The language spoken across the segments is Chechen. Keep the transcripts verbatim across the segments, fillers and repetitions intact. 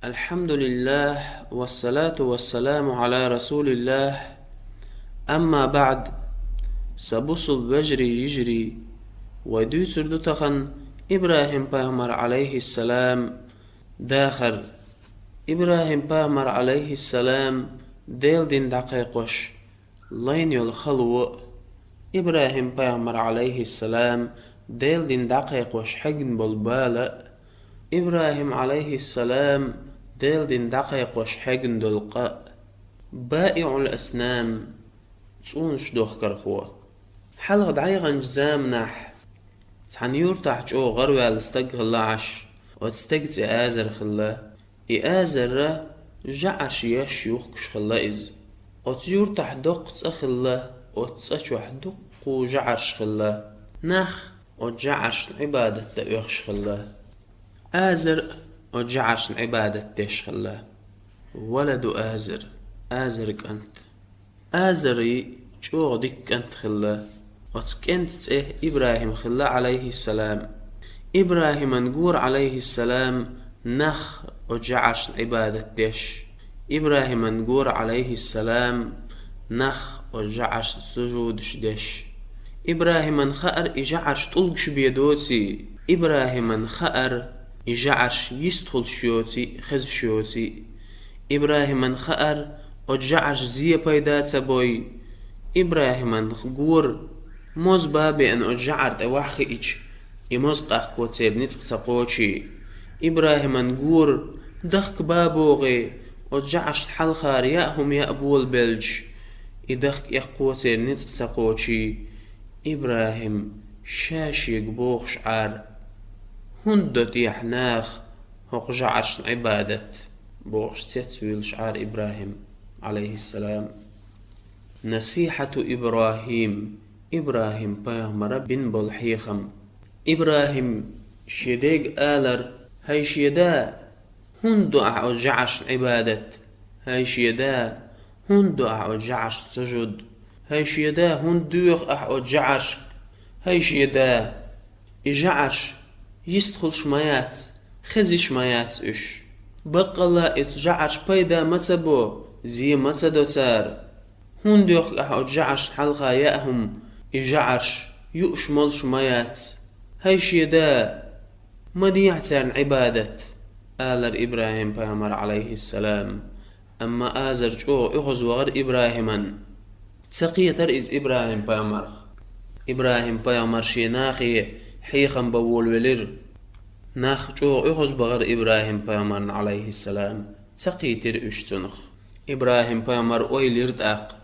الحمد لله والصلاة والسلام على رسول الله. أما بعد. Са бусалба вежарий, йижарий, вай дуьйцур ду тахан ИбрахӀим-пайхамар, Ӏалайхиссалам, дахар. ИбрахӀим-пайхамар, Ӏалайхиссалам, Делан дин дӀакхайкхош лайна йолу хало а, ИбрахӀим-пайхамар, Ӏалайхиссалам, Делан дин дӀакхайкхош хьегна болу бала а, ИбрахӀим, Ӏалайхиссалам, Делан дин дӀакхайкхош хьегна долу къа а. БаиӀул-аснам, цӀонаш дохкархо. Хьалха дӀаяханчу заманахь цхьана юьртахь чӀогӀа гӀараваьлла стаг хилла Ӏаш, оцу стеган цӀе Азар хилла. И Азаран жӀаьӀарш еш юхкуш хилла иза. Оцу юьртахь доккха цӀа хилла, оцу цӀа чохь дуккха жӀаьӀарш хилла. Нах оцу жӀаьӀаршна Ӏибадат дан оьхуш хилла. Азар а оцу жӀаьӀаршна Ӏибадат деш хилла. Валаду Азар, Азаран кӀант. Азаран чӀогӀа дика кӀант хилла. Оцу кӀентан цӀе ИбрахӀим хилла, Ӏалайхиссалам. ИбрахӀиман гора, Ӏалайхиссалам, нах оцу жӀаьӀаршна Ӏибадат деш. ИбрахӀиман гора, Ӏалайхиссалам, нах оцу жӀаьӀаршна сужудаш деш. ИбрахӀиман хаьара и жӀаьӀарш тӀулгаш бен доций, ИбрахӀиман хаьара и жӀаьӀарш йистхуьлуш йоций, хезаш йоций. ИбрахӀиман хаьара оцу жӀаьӀарш зен пайда ца бой. ИбрахӀиман гора, моза бан беана оцу жӀаьӀар тӀе ваха хиъча, и моза къахко церан ницкъ ца кхочий. ИбрахӀиман гора, дахка бан богӀий, оцу жӀаьӀаршна хьалхара яа хӀума яа болабелча, и дахка эккхо церан ницкъ ца кхочий. ИбрахӀим ша шега бохуш Ӏара: «ХӀунда до техьа наха хӀокху жӀаьӀаршна Ӏибадат?» — бохуш цецвуьйлуш Ӏара ИбрахӀим, Ӏалайхиссалам. Насихьату ИбрахӀим, ИбрахӀим-пайхамара бина болу хьехам. ИбрахӀим шен дега алара: «ХӀай шен да, хӀунда до ахь оцу жӀаьӀаршна Ӏибадат? ХӀай шен да, хӀунда до ахь оцу жӀаьӀаршна сужуд? ХӀай шен да, хӀунда доьху ахь оцу жӀаьӀаршка? ХӀай шен да, и жӀаьӀарш йистхуьлуш ма яц, хезаш ма яц уьш. Баккъалла оцу жӀаьӀарша пайда ма ца бо, зен ма ца до цара. ХӀунда доьху ахь оцу жӀаьӀаршна хьалха яа хӀума, и жӀаьӀарш юуш молуш ма яц? ХӀай шен да, ма дехьа царна Ӏибадат», — алара ИбрахӀим-пайхамар, Ӏалайхиссалам. Амма Азар чӀогӀа оьгӀазвахара ИбрахӀиман. Ца кхетара иза ИбрахӀим-пайхамарх. ИбрахӀим-пайхамар шен нахе хьехам бан волавелира. Нах чӀогӀа оьгӀазбахара ИбрахӀим-пайхамарна, Ӏалайхиссалам. Ца кхийтира уьш цунах. ИбрахӀим-пайхамар ойла йира тӀаккха: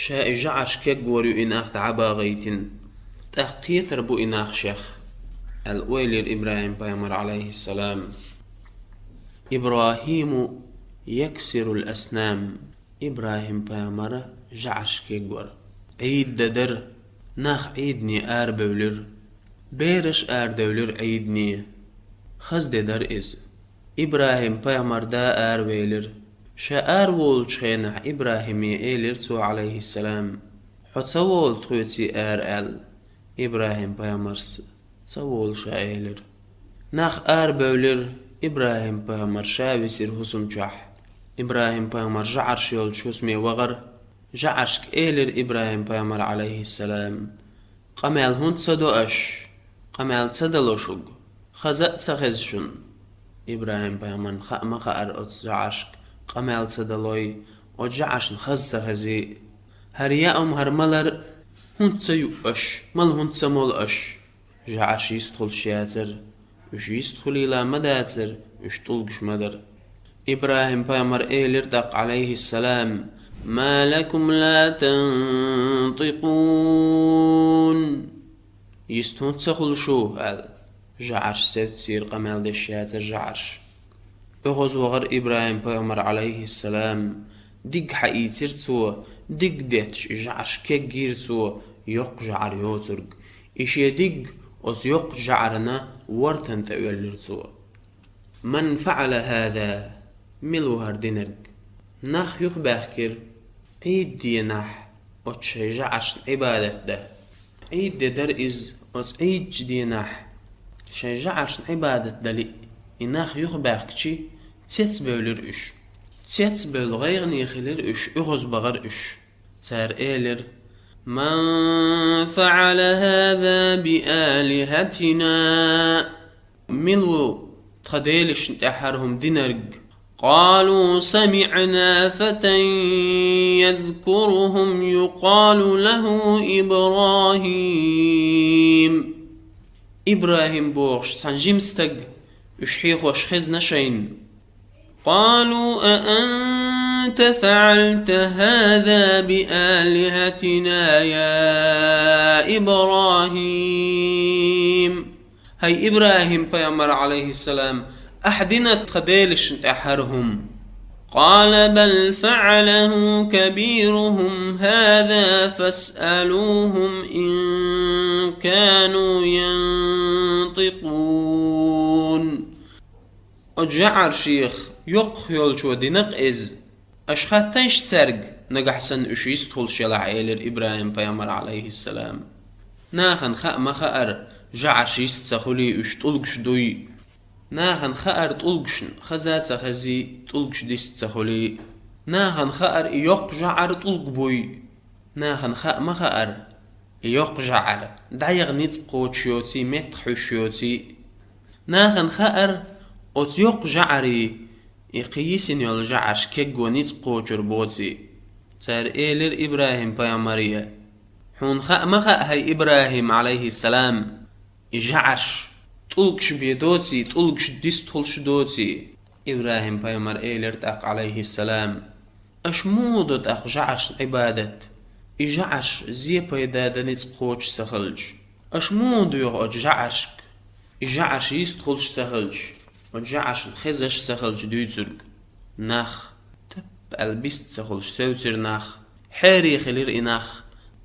«Ша и жӀаьӀарш кегвор ю и нах дӀа а багӀийтина. ТӀаккха кхетар бу и нах шех», — аьлла ойла йира ИбрахӀим-пайхамар, Ӏалайхиссалам. ИбрахӀиму яксирул аснам. ИбрахӀим-пайхамара жӀаьӀарш кегвара. Ӏийд де дара, нах Ӏийдане арабевлира. Бераш арадевлира Ӏийдане. Хаза де дара иза. ИбрахӀим-пайхамар да аравелира. Ша араволучу хенахь ИбрахӀиме элира цо, Ӏалайхиссалам: «Хьо ца волу тхоьций ара?» — аьлла. ИбрахӀим-пайхамарс: «Ца волу ша», — элира. Нах арабевлира, ИбрахӀим-пайхамар ша висира хӀусам чохь. ИбрахӀим-пайхамар жӀаьӀарш йолчу хӀусаме вахара, жӀаьӀаршка элира ИбрахӀим-пайхамар, Ӏалайхиссалам: «Къамел хӀунда ца до аша? Къамел ца дало шуьга? Хаза а ца хеза шуна». ИбрахӀим-пайхамарна хаа ма хаьара оцу жӀаьӀаршка къамел ца далой, оцу жӀаьӀаршна хаза ца хезий. «ХӀара яа хӀума, хӀара малар хӀунда ца юу аша? Мала хӀунда ца молу аша?» ЖӀаьӀарш йистхуьлуш яцара. Уьш йистхуьлийла ма дацара, уьш тӀулгаш ма дара. ИбрахӀим-пайхамар элира тӀаккха, Ӏалайхиссалам: «Ма лакум ла тантикъун?» «Йист хӀунда ца хуьлу шу?» — аьлла. ЖӀаьӀарш сецира, къамел деш яцара жӀаьӀарш. ОьгӀазвахара ИбрахӀим-пайхамар, Ӏалайхиссалам. Диг хьаийцира цо, диг детташ и жӀаьӀарш кегйира цо, йоккха жӀаьӀар йоцург. И шен диг оцу йоккхачу жӀаьӀарна вортан тӀе оьллира цо. «Ман фаӀала хӀаза?» Мила ву хӀара динарг? Нах юхабаьхкира Ӏийд дийнахь оцу шайн жӀаьӀаршна Ӏибадат дан. Ӏийд де дара иза, оцу Ӏийдачу дийнахь шайн жӀаьӀаршна Ӏибадат дан лиъ и нах юхабаьхкичи, Цецбевлира уьш. Цецбевлла гӀайгӀане хилира уьш, оьгӀазбахара уьш. Цара элира: «من فعل هذا بآلهتنا؟» Мила ву тхан делашна тӀехьара хӀума динарг? قالوا سمعنا فتى يذكرهم يقال له إبراهيم. ИбрахӀим бохуш цхьана жима стаг уьш хьехош хезна шайна. قالوا أأنت فعلت هذا بآلهتنا يا إبراهيم؟ ХӀай ИбрахӀим пайхамар, Ӏалайхиссалам, ахь дина тхан делашна тӀехьара хӀума? قال بل فعله كبيرهم هذا فاسألوهم إن كانوا ينطقون. Оцу жаӀаршех йоккхах йолчо дина-кх иза. Аша хаттайша цаьрга, нагахь санна уьш йистхуьлуш елахь, элира ИбрахӀим пайхамар, Ӏалайхиссалам. Нахана хаа ма хаьара, жаӀарш йист ца хуьлий, уьш тӀулгаш дуй. Нахана хаьара тӀулгашна хаза а ца хезий, тӀулгаш дист ца хуьлий. Нахана хаьара и йоккха жаӀар тӀулг буй. Нахана хаа ма хаьара, и йоккха жаӀар дӀаяха ницкъ кхочуш йоций, меттах хьуьйсуш йоций. Нахана хаьара, оцу йоккха жаӀарий и кхин йисина йолу жаӀарш кегго ницкъ кхочур боций. Цара элира ИбрахӀим пайхамаре: «Хьуна хаа ма хаьа, хӀай ИбрахӀим, Ӏалайхиссалам, и жаӀарш тӀулгаш бен доций, тӀулгаш дистхуьлуш доций?» ИбрахӀим пайхамар элира тӀаккха, Ӏалайхиссалам: «Аша муха до тӀаккха жаӀаршна Ӏибадат, и жаӀарш зен-пайда дан ницкъ кхочуш ца хилча? Аша муха доьху оцу жаӀаршка, и жаӀарш йистхуьлуш ца хилча, оцу жаӀаршна хезаш ца хилча дуьйцург?» Нах, тап аьлла бист ца хуьлуш, севцира нах. Хьере хилира и нах,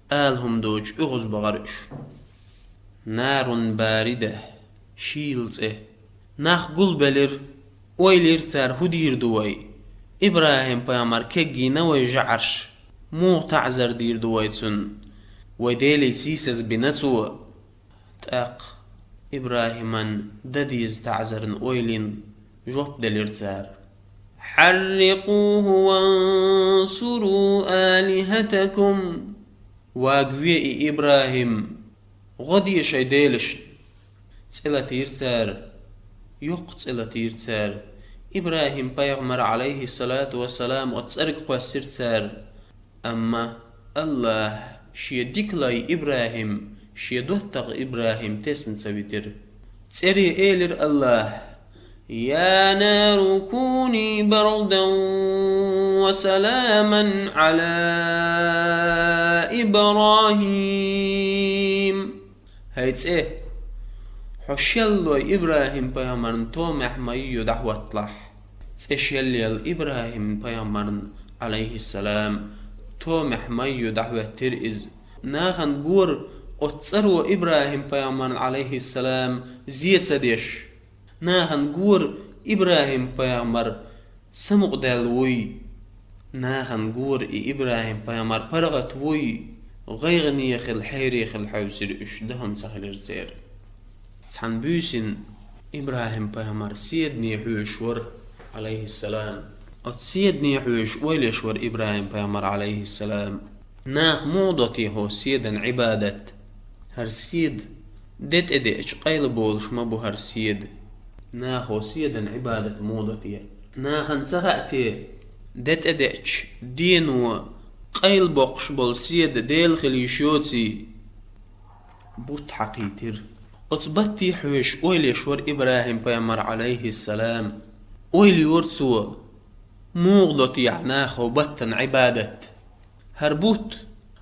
ала хӀума доцуш оьгӀазбахара уьш. نار باردة, шийла цӀе. Нах гулбелира, ойла йира цара: «ХӀун дийр ду вай? ИбрахӀим пайхамар кегйина вай жаӀарш, муха таӀзар дийр ду вай цунна? Вай Деле сийсаз бина цо». ТӀаккха ИбрахӀиман дан деза таӀзарна ойла йина, жоп делира цара: «حرقوه وانصروا آلهتكم». Вагаве и ИбрахӀим, гӀо де шайн делашна. ЦӀе латийра цара, йоккха цӀе латийра цара. ИбрахӀим пайхамар, Ӏалайхиссалату вассалам, оцу цӀерга кхоьссира цара. Амма АллахӀа шен дика лай ИбрахӀим, шен доттагӀа ИбрахӀим тесна ца витира. ЦӀере элира АллахӀа: «يا نار كوني بردا وسلاما على إبراهيم». ХӀай цӀе, хьо шеллой ИбрахӀим пайхамарна томехь ма йо дӀахӀотталахь. ЦӀе шелъелла ИбрахӀим пайхамарна, Ӏалайхиссалам, томехь ма йо дӀахӀоьттира иза. Нахана гора оцу цӀаро ИбрахӀим пайхамарна, Ӏалайхиссалам, зен ца деш. Нахана гора ИбрахӀим пайхамар самукъадаьлла вуй. Нахана гора и ИбрахӀим пайхамар паргӀат вуй. ГӀайгӀане хилла, хьере хилла хьевсира уьш, дан хӀума ца хилира церан. Цхьана буьйсина ИбрахӀим пайхамар седане хьоьжуш вара, Ӏалайхиссалам. Оцу седане хьоьжуш ойла еш вара ИбрахӀим пайхамар, Ӏалайхиссалам. Наха муха до те хӀокху седан Ӏибадат? ХӀара седа де тӀедеача къайлаболуш ма бу хӀара седа. Наха хӀокху седан Ӏибадат муха до те? Нахана ца хаьа те, де тӀедеача дено къайлабоккхуш болу седа Дела хила йиш йоций? Бутт хьакхийтира. Оцу батте хьоьжуш ойла еш вара ИбрахӀим пайхамар, Ӏалайхиссалам. Ойла йора цо: «Муха до техьа наха хӀокху баттана Ӏибадат? ХӀара бутт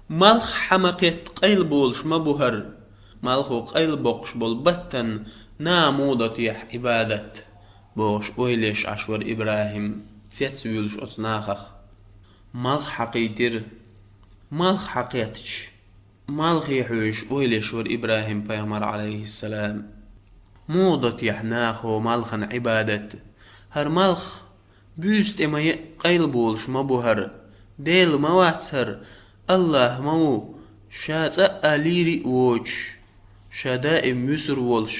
малх хьа ма кхетта къайлаболуш ма бу хӀара. Малхо къайлабоккхуш болу баттана наха муха до техьа Ӏибадат?» — бохуш ойла еш Ӏаш вара ИбрахӀим, цецвуьйлуш оцу нахах. Малх хьакхийтира. Малх хьакхеттача, малхе хьоьжуш ойла еш вара ИбрахӀим пайхамар, Ӏалайхиссалам. Муха до техьа наха хӀокху малхана Ӏибадат? ХӀара малх буьйса тӀе ма еа къайлаболуш ма бу хӀара. Дела ма вац хӀара, АллахӀ ма ву, Ша цкъа а лийриг а воцуш, Ша даим вуьсур волуш,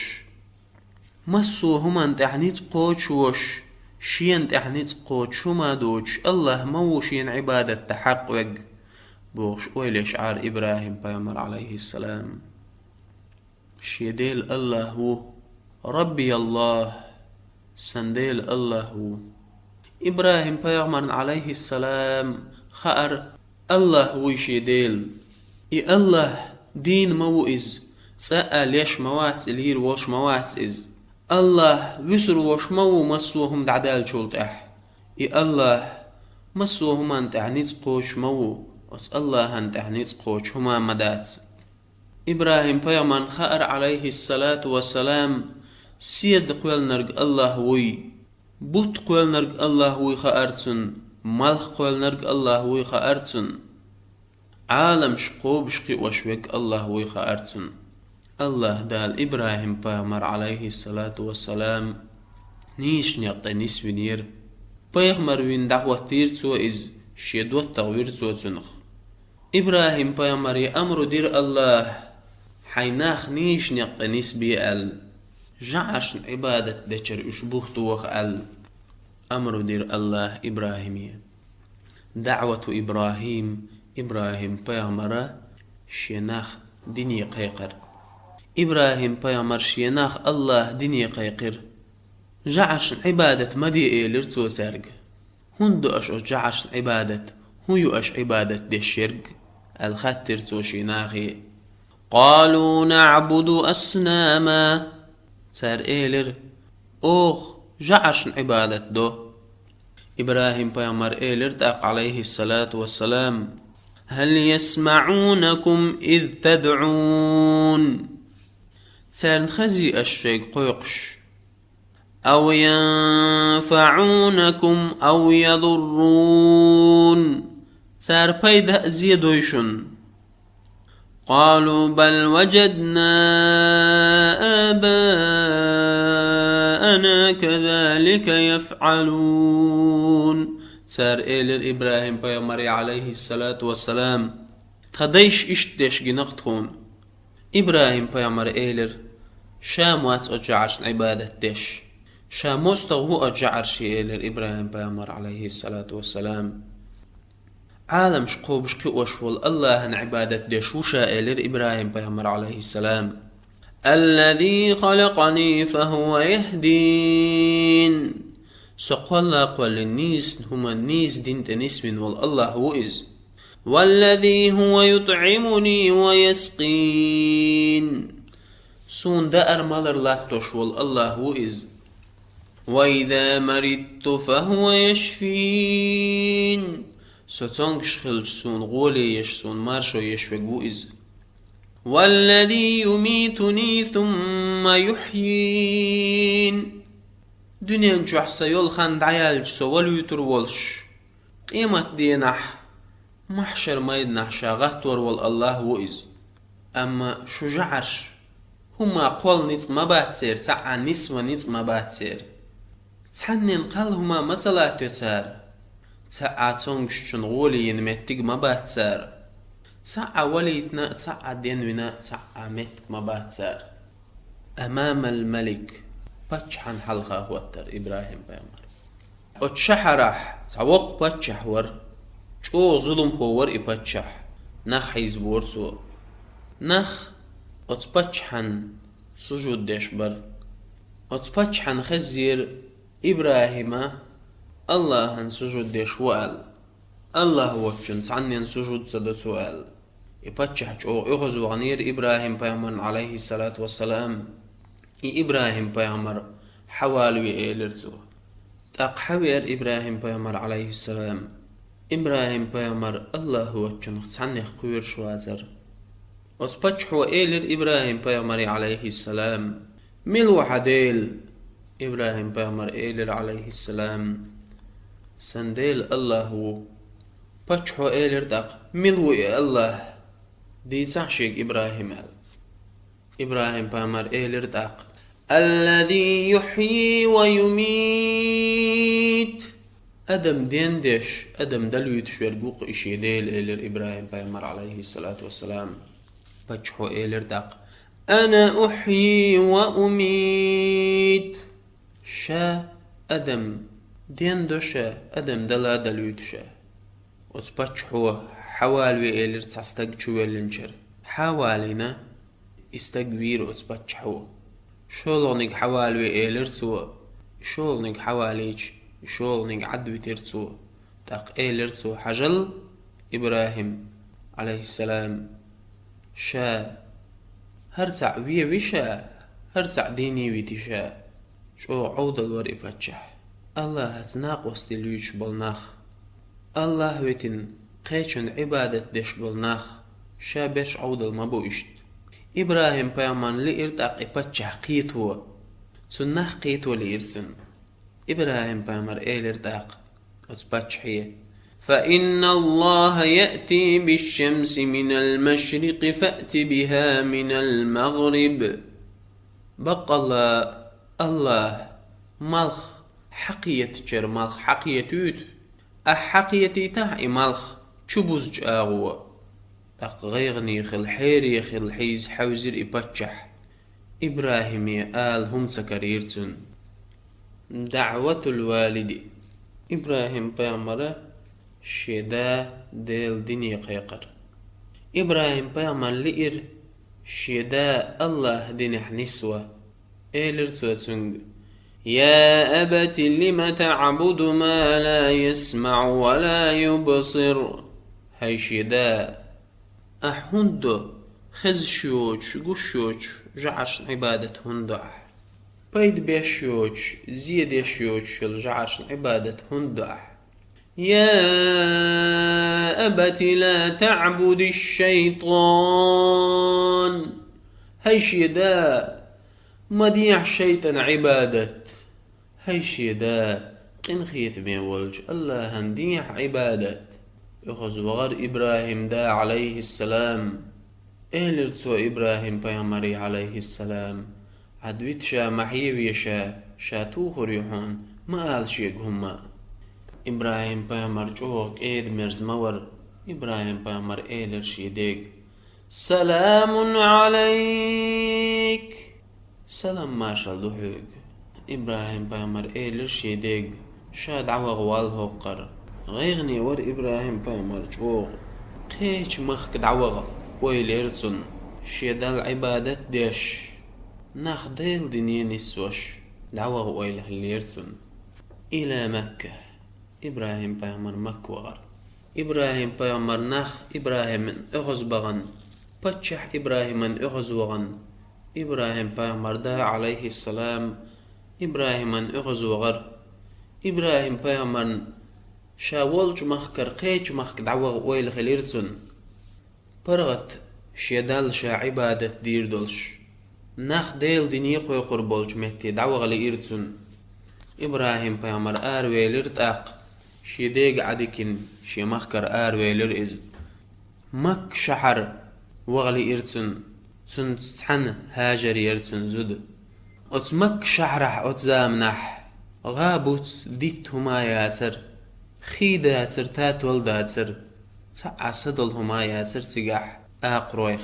массо а хӀуманна тӀехь ницкъ кхочуш волуш, Шена тӀехь ницкъ кхочуш хӀума доцуш АллахӀ ма ву шена Ӏибадатта хьакъ верг, бохуш ойла еш Ӏара ИбрахӀим-пайхамар, Ӏалайхиссалам. Шен Дела АллахӀ ву. Рабби АллахӀ, сан Дела АллахӀ ву. ИбрахӀим-пайхамарна, Ӏалайхиссалам, хаьара АллахӀ вуй шен Дела. И АллахӀ дийна ма ву иза, цкъа а леш ма вац, и лийр волуш ма вац иза. АллахӀ вуьсур волуш ма ву, массо а хӀума дӀадаьллачул тӀаьхьа. И АллахӀ массо а хӀуманна тӀехь ницкъ кхочуш ма ву, оцу АллахӀана тӀехь ницкъ кхочуш хӀума ма дац. ИбрахӀим-пайхамарна хаьара, Ӏалайхиссалату вассалам, седа кхоьллинарг АллахӀ вуй, бутт кхоьллинарг АллахӀ вуй хаьара цунна, малх кхоьллинарг АллахӀ вуй хаьара цунна. Ӏаламаш кхобуш кхиош верг АллахӀ вуй хаьара цунна. АллахӀ Дала ИбрахӀим-пайхамар, Ӏалайхиссалату вассалам, нийсачу некъа тӀе нисвинера. Пайхамар вина дӀахӀоттийра цо иза, шен доттагӀа вира цо цунах. ИбрахӀим-пайхамаре амру дира АллахӀа: «Хьайн нах нийсачу некъа тӀе нисбе», — аьлла. «ЖӀаршна Ӏибадат дечара уьш бух тоха», — аьлла, амру дира АллахӀа ИбрахӀиме. ДаӀвату ИбрахӀим, ИбрахӀим-пайхамара шен нах дине кхайкхар. ИбрахӀим-пайхамар шен нах АллахӀа дине кхайкхира. ЖӀаршна Ӏибадат ма де, элира цо цаьрга. «ХӀунда до аша оцу жӀаршна Ӏибадат? ХӀун ю аша Ӏибадат деш ерг?» — аьлла хаьттира цо шен нахе. «قالوا نعبد أصناما». Цара элира: «Оха жӀаршна Ӏибадат до». ИбрахӀим-пайхамар элира тӀаккха, Ӏалайхиссалату вассалам: «هل يسمعونكم إذ تدعون». Царна хезий аша шайга кхойкхуш? «أو ينفعونكم أو يضرون». Цара пайда а, зе а дой шуна? «قالوا بل وجدنا آباءنا كذلك يفعلون». Цара элира ИбрахӀим-пайхамаре, Ӏалайхиссалату вассалам: «Тхан дайша иштта деш гина-кх тхуна». ИбрахӀим-пайхамар элира: «Ша ма вац оцу жӀаршна Ӏибадат деш. Ша мостагӀа ву оцу жӀарше», — элира ИбрахӀим-пайхамар, Ӏалайхиссалату вассалам. «Ӏаламаш кхобуш кхиош волу АллахӀана Ӏибадат деш ву ша», — элира ИбрахӀим-пайхамар, Ӏалайхиссалам. «الذي خلقني فهو يهدين». Со кхолла а кхоьллина нийсачу хӀуманна, нийсачу дина тӀе нисвина волу АллахӀ ву иза. «والذي هو يطعمني ويسقين». Суна даар-малар латтош волу АллахӀ ву иза. «وإذا مرضت فهو يشفين». Со цомгуш хилча, суна гӀоле еш, суна маршо еш верг ву иза. «والذي يميتني ثم يحيين». Дуьнен чохь сан йолу хан дӀаяьлча, со валуьйтур волуш, къематденахь, махьшар-майданахь ша гӀаттор волу АллахӀ ву иза. Амма шу жӀарш, хӀумма кхолла ницкъ ма бац церан, цхьа а нисван ницкъ ма бац церан. Цхьаннен кхалла хӀума ма ца латтайо цара. Цхьа а цомгушчун гӀоле йина меттиг ма бац цара. Цхьа а валийтина, цхьа а денвина, цхьа а меттиг ма бац цара. Амамал малик, паччахьан хьалха хӀоттара ИбрахӀим-пайхамар. Оцу шахьарахь цхьа воккха паччахь вара. ЧӀогӀа зуламхо вара и паччахь. Нах хьийзабора цо. Нах оцу паччахьан сужуд деш бара. Оцу паччахьан хеззера ИбрахӀима АллахӀан сужуд деш ву аьлла. АллахӀ воцчун цхьаннен сужуд ца до цо аьлла. И паччахь чӀогӀа оьгӀазваханера ИбрахӀим-пайхамарна, Ӏалайхиссалату вассалам. И ИбрахӀим-пайхамар хьавалаве элира цо. ТӀаккха хьавеара ИбрахӀим-пайхамар, Ӏалайхиссалам. ИбрахӀим-пайхамар АллахӀ воцчунах цхьаннех кхоьруш вацара. Оцу паччахьо элира ИбрахӀим-пайхамаре, Ӏалайхиссалам: «Мила ву хьан Дела?» ИбрахӀим-пайхамар элира, Ӏалайхиссалам: «Сан Дела АллахӀ ву». Паччахьо элира тӀаккха: «Мила ву и АллахӀ? Дийцахьа шега, ИбрахӀим», — аьлла. ИбрахӀим-пайхамар элира тӀаккха: «الذي يحيي ويميت». Адам дендеш, адам далуьйтуш верг ву-кх и шен Дела, элира ИбрахӀим-пайхамар, Ӏалайхиссалату вассалам. Паччахьо элира тӀаккха: «أنا أحيي وأميت». Ша адам «Ден до ша, адам дала далуьйту ша». Оцу паччахьо: «Хьавалаве», — элира цхьа стаг чувеллинчуьра. Хьавалийна, и стаг вийра оцу паччахьо. «ШолгӀаниг хьавалаве», — элира цо. И шолгӀаниг хьавалийча, и шолгӀаниг Ӏадвитира цо. ТӀаккха элира цо: «Хьажал, ИбрахӀим, Ӏалайхиссалам, ша, хӀара цхьаъ вен вий ша, хӀара цхьаъ дийне витий ша». ЧӀогӀа Ӏовдал вара и паччахь. АллахӀаца накъостий луьйчуш болу нах, АллахӀ витина кхечунна Ӏибадат деш болу нах, ша берш Ӏовдал ма бу иштта. ИбрахӀим-пайхамарна лиира тӀаккха и паччахь кхето. Цунна нах кхето лиира цунна. ИбрахӀим-пайхамар элира тӀаккха оцу паччахье: «فإن الله يأتي بالشمس من المشرق فأت بها من المغرب». Баккъалла, АллахӀ малх хьакхетачара малх хьакхетуьйту, ахь хьакхетийтахьа и малх чубузучу агӀо. ТӀаккха гӀайгӀане хилла, хьере хилла хьийза хьаьвзира и паччахь. ИбрахӀиме ала хӀума ца карийра цунна. ДаӀватул валиди. ИбрахӀим-пайхамара шен да Делан дине кхайкхар. ИбрахӀим-пайхамарна лиира шен да АллахӀан динехь нисван. Элира цо цуьнга: «يا أبت لم تعبد ما لا يسمع ولا يبصر». ХӀай шен да, ахь хӀунда до хезаш йоцуш, гуш йоцуш жӀарашна Ӏибадат хӀунда до ахь? Пайда беш йоцуш, зе деш йоцуш йолу жӀарашна Ӏибадат хӀунда до ахь? «يا أبت لا تعبد الشيطان». ХӀай шен да, ма дехьа шайтӀан Ӏибадат. ХӀай шен да, къинхетаме волчу АллахӀан дехьа Ӏибадат. ОьгӀазвахара ИбрахӀим да, Ӏалайхиссалам. Элира цо ИбрахӀим-пайхамаре, Ӏалайхиссалам: «Ӏадвита ша, ма хьеве ша, ша тухур ю хьуна, ма ала шега хӀумма». ИбрахӀим-пайхамар чӀогӀа кӀеда-мерза ма вара. ИбрахӀим-пайхамар элира шен дега: «سلام عليك». «Салам-маршалла ду хьоьга». ИбрахӀим-пайхамар элира шен дега: «Ша дӀаваха валла хӀокхара». ГӀайгӀане вара ИбрахӀим-пайхамар чӀогӀа. Кхечу махка дӀаваха ойла яра цунна. Шен Далла Ӏибадат деш, нах Делан дине нисвеш, дӀаваха ойла хиллера цунна. «إلى مكة». ИбрахӀим-пайхамар Макка вахара. ИбрахӀим-пайхамар нах ИбрахӀиман оьгӀазвахана, паччахь ИбрахӀиман оьгӀазвахана, ИбрахӀим-пайхамар да, Ӏалайхиссалам, ИбрахӀиман оьгӀазвахара. ИбрахӀим-пайхамарна ша волчу махкара кхечу махка дӀаваха ойла хилира цунна. ПаргӀат шен Далла ша Ӏибадат дийр долуш, нах Делан дине кхойкхур болчу метте дӀаваха лиира цунна. ИбрахӀим-пайхамар аравелира тӀаккха, шен дега Ӏадикина, шен махкара аравелира иза. Макка шахьар ваха лиира цунна, цуьнца цхьаьна ХӀажар яра цуьнан зуда. Оцу Макка шахьарахь оцу заманахь гӀа буц, дитта хӀума яцара, хий дацара, татол дацара, цхьа а са долу хӀума яцара цигахь акхаройх,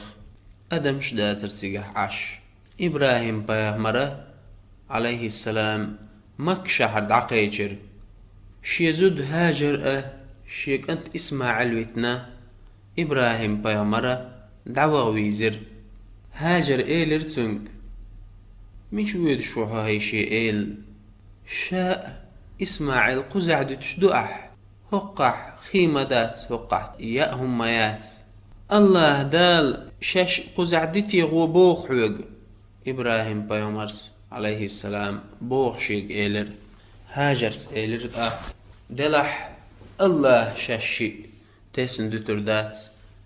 адамаш дацара цигахь Ӏаш. ИбрахӀим-пайхамара, Ӏалайхиссалам, Макка шахьар дӀакхечира. Шен зуда ХӀажар а, шен кӀант ИсмаӀил витина, ИбрахӀим-пайхамара дӀаваха вийзира. ХӀажар элира цуьнга: «Мича воьдуш ву хьо, хӀай шен эла?» Ша а, ИсмаӀил кхузахь дуьтуш ду ахь? ХӀокхахь хий ма дац, хӀокхахь яа хӀума ма яц. АллахӀ Дала шаьш кхузахь дитий гӀо боху хьоьга? ИбрахӀим-пайхамарс, Ӏалайхиссалам, боху шега элира. ХӀажарс элира тӀаккха: «Делахь, АллахӀа шаьш шиъ тесна дуьтур дац,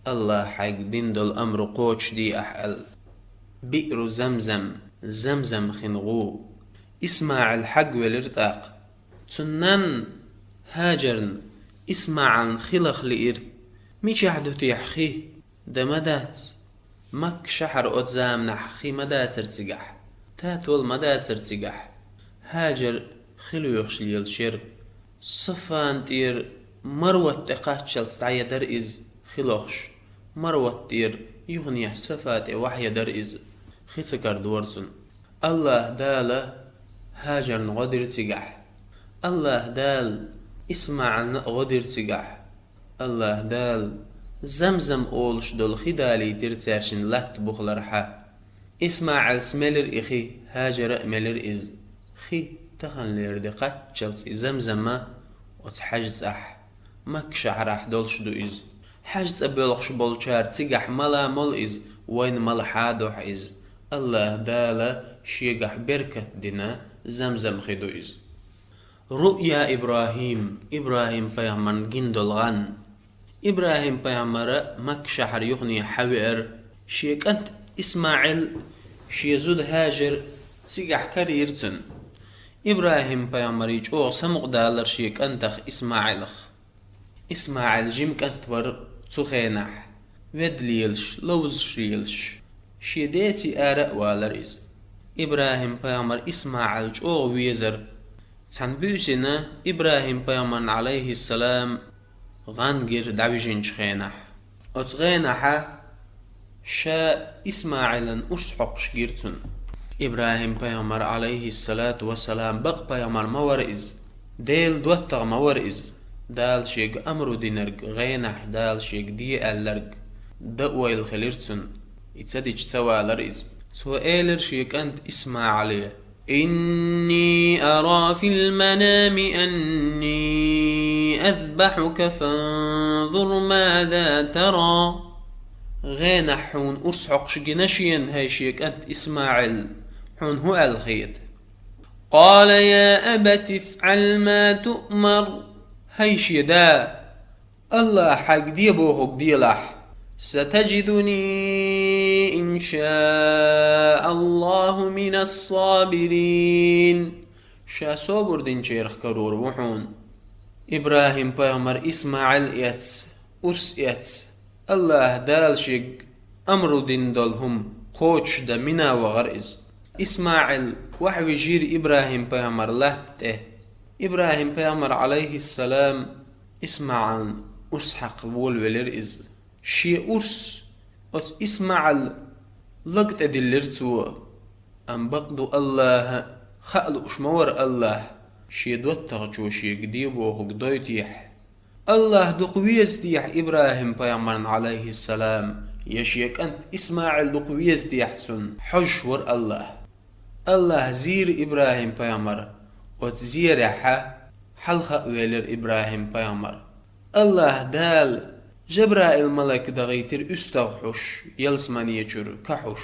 АллахӀа хьайга дина долу амру кхочушдийр ахь», — аьлла. Биъру Замзам, Замзам хин гӀу. ИсмаӀил хьагвелира тӀаккха. Цуьнан нанна ХӀажарна ИсмаӀилан хи лаха лиира. Мичахь ду техьа хи? Дан ма дац. Макка шахьар оцу заманахь хи ма дацара цигахь, татол ма дацара цигахь. ХӀажар хи лоьхуш лелаш яра. Сафан тӀера Марват тӀе кхаччалц дӀаяьдара иза хи лохуш. Марват тӀера юханехьа Сафа тӀе вахьаяьдара иза. Хи ца карадора цунна. АллахӀ Дала ХӀажарна гӀо дира цигахь. АллахӀ Дала ИсмаӀилна а гӀо дира цигахь. АллахӀ Дала Замзам олуш долу хи далийтира цаьршинна латта бухалархьа. ИсмаӀилс мелира и хи, ХӀажара а мелира иза. Хи таханлера де кхаччалц и Замзама оцу хьаьжцӀахь, Макка шахьарахь долуш ду иза. ХьаьжцӀа боьлхуш болчара цигахь мала а молу иза, вайна мала хьадохьу иза. АллахӀ Дала шегахь беркат дина Замзам хи ду иза. Руъя ИбрахӀим, ИбрахӀим-пайхамарна гина долу гӀан. ИбрахӀим-пайхамара Макка шахьар юхане хьавеара, шен кӀант ИсмаӀил, шен зуда ХӀажар цигахь карийра цунна. ИбрахӀим-пайхамаре чӀогӀа самукъадалара шен кӀантах ИсмаӀилах. ИсмаӀил жима кӀант вара цу хенахь, ведда лелаш, ловзуш лелаш. Шен деций ара а валара иза. ИбрахӀим-пайхамар ИсмаӀил чӀогӀа везара. Цхьана буьйсина ИбрахӀим-пайхамарна, Ӏалайхиссалам, гӀан гира дӀавижинчу хенахь. Оцу гӀенахьа ша ИсмаӀилан урс хьокхуш гира цунна. ИбрахӀим-пайхамар, Ӏалайхиссалату вассалам, бакъ пайхамар ма вара иза. Делан доттагӀа ма вара иза. Дала шега амру динарг, гӀенахь Дала шега де аьлларг, дан ойла хилира цунна. И ца дича ца валара иза. Цо элира шен кӀант ИсмаӀиле: إني أرى في المنام أني أذبحك فانظر ماذا ترى. ГӀенахь хьуна урс хьокхуш гина шена, хӀай шен кӀант ИсмаӀил, хьуна хӀун аьлла хета? قال يا أبت افعل ما تؤمر. ХӀай шен да, АллахӀа хьайга де бохург делахь. ستجدني إن شاء الله من الصابرين. Ша собар динчарах карор ву хьуна. ИбрахӀим-пайхамар ИсмаӀил эцна, урс эцна, АллахӀ Дала шега амру дина долу хӀума кхочушдан мина вахара иза. ИсмаӀил охьавижира ИбрахӀим-пайхамар латта тӀе. ИбрахӀим-пайхамар, Ӏалайхиссалам, ИсмаӀилан урс хьакха волавелира иза. Шен урс оцу ИсмаӀилан лаг тӀе диллира цо. Амма бакъду АллахӀа хаа лууш ма вара АллахӀ, шен доттагӀчо шега де бохург дойтехьа. АллахӀ дукха веза техьа ИбрахӀим-пайхамарна, Ӏалайхиссалам, я шен кӀант ИсмаӀил дукха веза техьа цунна, хьожуш вара АллахӀ. АллахӀа зийра ИбрахӀим-пайхамар, оцу зерехьа хьалха а велира ИбрахӀим-пайхамар. АллахӀ Дала Жабраил-малайк дахийтира уьстагӀ хьуш, ялсамане чуьра кахьуш.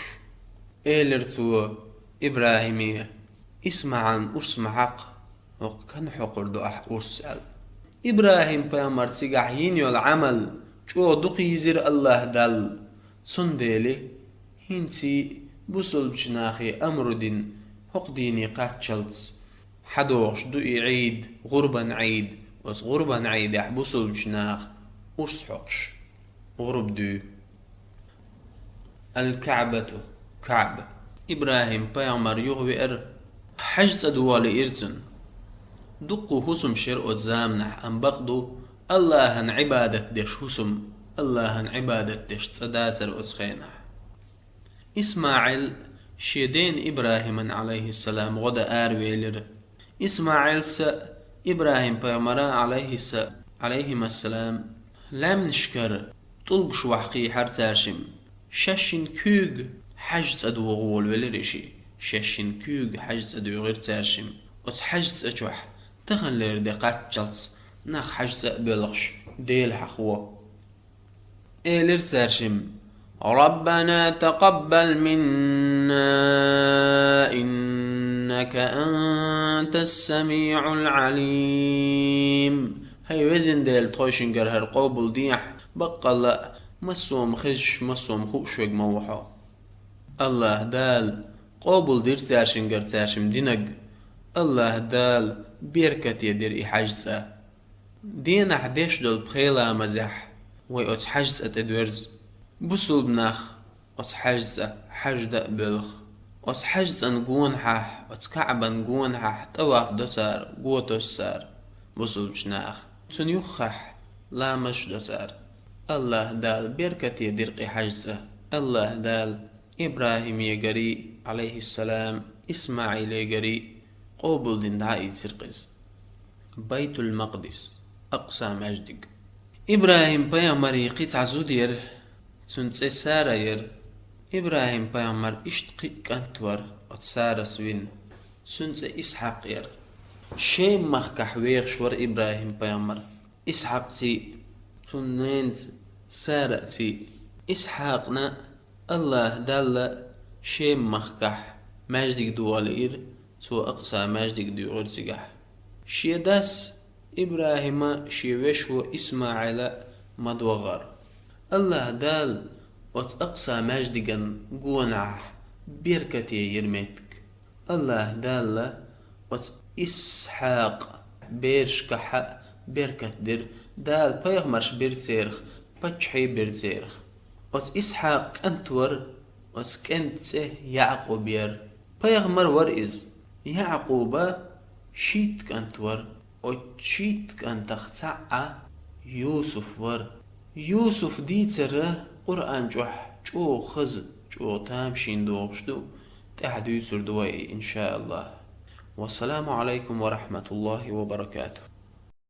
Элира цо ИбрахӀиме: ИсмаӀилан урс ма хьакха, хӀокху кана хьокхур ду ахь урс, аьлла. ИбрахӀим-пайхамар цигахь йина йолу Ӏамал чӀогӀа дукха йизира АллахӀ Далла. Цундела хӀинций бусулбачу нахе амру дина хӀокху дийне кхаччалц хьадогӀуш ду и Ӏийд, гӀурбан Ӏийд. Оцу гӀурбан Ӏийдехь бусулбачу наха урс хьокхуш гӀурба дуьйцу. Аль-КаӀбату, КаӀба. ИбрахӀим-пайхамар юхавеара, хьаьж цӀа догӀа лиира цунна. Дуккха хӀусамаш яра оцу заманахь, амма бакъду, АллахӀан Ӏибадат деш хӀусам, АллахӀан Ӏибадат деш цӀа дацара оцу хенахь. ИсмаӀил шен дена ИбрахӀиман, Ӏалайхиссалам, гӀо дан аравелира. ИсмаӀилс а, ИбрахӀим-пайхамара, Ӏалайхисса-, Ӏалайхимассалам, лаьмнашкара тӀулгаш вахь кхийхьара цаьршимма. Шаьшшинна куьйга хьаьж цӀа догӀа волавелира и шиъ. Шаьшшинна куьйга хьаьж цӀа дуьйгӀира цаьршимма. Оцу хьаьж цӀа чохь таханлера де кхаччалц нах хьаьж цӀа а боьлхуш, Дела хьахо. Элира цаьршимма: ربنا تقبل منا إنك أنت السميع العليم. ХӀай везан Дела, тхойшингара хӀара къобалдехьа, баккъалла а массо а хезаш, массо а хууш верг ма ву хьо. АллахӀ Дала къобалдира цаьршингара цаьршимма динарг. АллахӀ Дала беркате дира и хьаьж цӀа. Денахь деш долу пхеламазехь вай оцу хьаьж цӀа тӀедоьрзу. Бусулба нах оцу хьаьж цӀа хьаьж дан а боьлху. Оцу хьаьж цӀан гонахьахь, оцу КаӀбан гонахьахь тӀаваф до цара, го тосу цара бусулбачу наха. Цунна юххехь ламазаш до цара. АллахӀ Дала беркате дира кхин хьаьж цӀа. АллахӀ Дала ИбрахӀимегарий, Ӏалайхиссалам, ИсмаӀилегарий къобалдина дӀаийцира кхуза. Байтул-Макъдис, Акъса маьждиг. ИбрахӀим-пайхамаран кхин цхьа зуда яра, цуьнан цӀе Сара яра. ИбрахӀим-пайхамар иштта кхин а кӀант вара оцу Сарас вина. Цуьнан цӀе Исхьакъ яра. Шем-махкахь вехаш вара ИбрахӀим-пайхамар Исхьакъций, цуьнан ненаца Сараций. Исхьакъна АллахӀ Далла Шем-махкахь маьждиг дохийра, цо Акъса маьждиг дуьйгӀира цигахь. Шен дас ИбрахӀима шен вешин воӀ ИсмаӀила ма догӀара. АллахӀ Дала оцу Акъса маьждиган гонахь беркате йира меттиг. АллахӀ Далла оцу Исхьакъан берашкахь а беркат дира. Дала пайхамарш бира церах, паччахьий бира церах. Оцу Исхьакъан кӀант вара, оцу кӀентан цӀе Якъуб яра. Пайхамар вара иза. Якъубан шийтта кӀант вара. Оцу шийтта кӀантах цхьаъ Юсуф вара. Юсуфан дийцар Къуръан чохь чӀогӀа хаза, чӀогӀа тамашийна догӀуш ду, тӀаьхьа дуьйцур ду вай, иншааллахӀ. Вассаламу Ӏалайкум ва рахьматуллахӀи ва баракатухӀ.